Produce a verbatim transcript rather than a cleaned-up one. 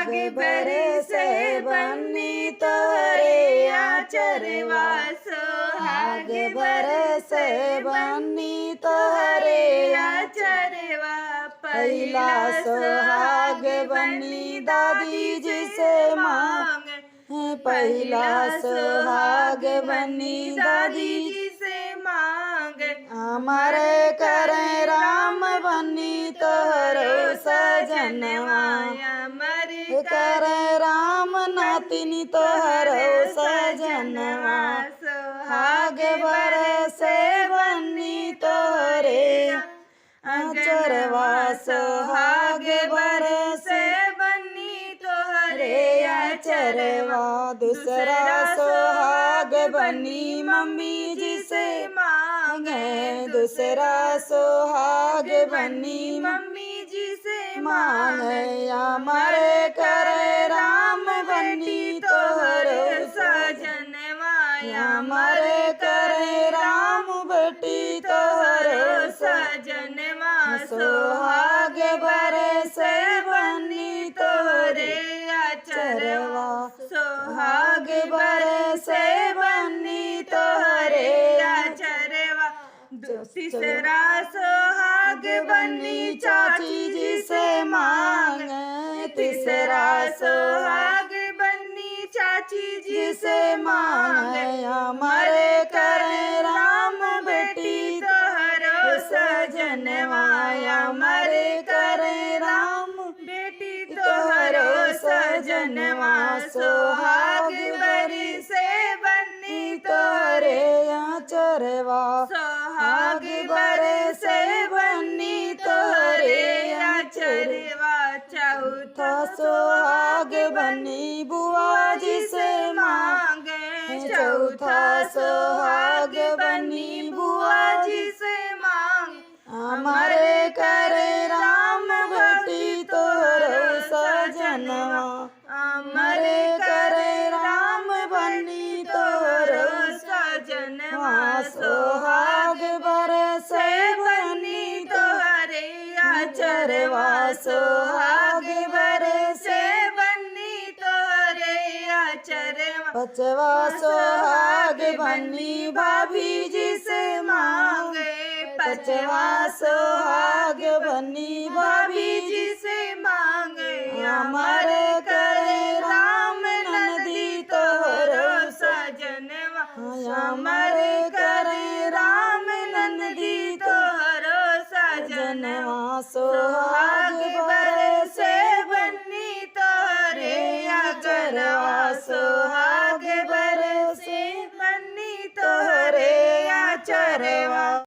बरसे बन्नी तोहरे आचरवा, सोहाग बरसे बन्नी तोहरे आचरवा। पहिला सोहाग बन्नी दादी जी से मांगे, पहिला सोहाग बन्नी दादी जी से मांगे। अमर करे राम बन्नी तोहरो सजनवा, अमर करे राम नातिनी तोहरो सजनवा। सोहाग बरसे बन्नी तोहरे आचरवा, सोहाग बरसे बन्नी तोहरे आचरवा। दूसरा सोहाग बन्नी मम्मी जी से मांगे, दूसरा सोहाग बन्नी मम्मी जी से मांगे। अमर करे राम बन्नी तोहरो सजनवा, अमर करे राम बेटी तोहरो सजनवा। सोहाग बरसे बन्नी तोहरे आचरवा, सोहाग बरसे बन्नी तोहरे आचरवा। दो तीसरा सोहाग बन्नी चाची जी से मांगे, तीसरा सोहाग बन्नी चाची जी से मांगे। अमर करे राम बेटी तोहरो सजनवा, अमर करे राम बेटी तोहरो सजनवा। सोहाग बरसे बन्नी तोहरे आचरवा, सोहाग बरसे बन्नी तोहरे आचरवा। चौथा सोहाग बन्नी बुआ जी से मांगे, चौथा सोहाग बन्नी बुआ जी से मांगे। अमर करे राम बेटी तोहरो सजनवा, अमर करे राम बन्नी तोहरो सजनवा। सोहाग बरसे बन्नी तोहरे आचरवा, सोहाग बरसे बन्नी तोहरे आचरवा। पचवा सोहाग बन्नी भाभी जी से मांगे, पचवा सोहाग बन्नी भाभी जी से मांगे। अमर करे राम ननदी तोहरो सजनवा, अमर करे राम ननदी तोहरो सजनवा। सोहाग बरसे बन्नी तोहरे आचरवा, सोहाग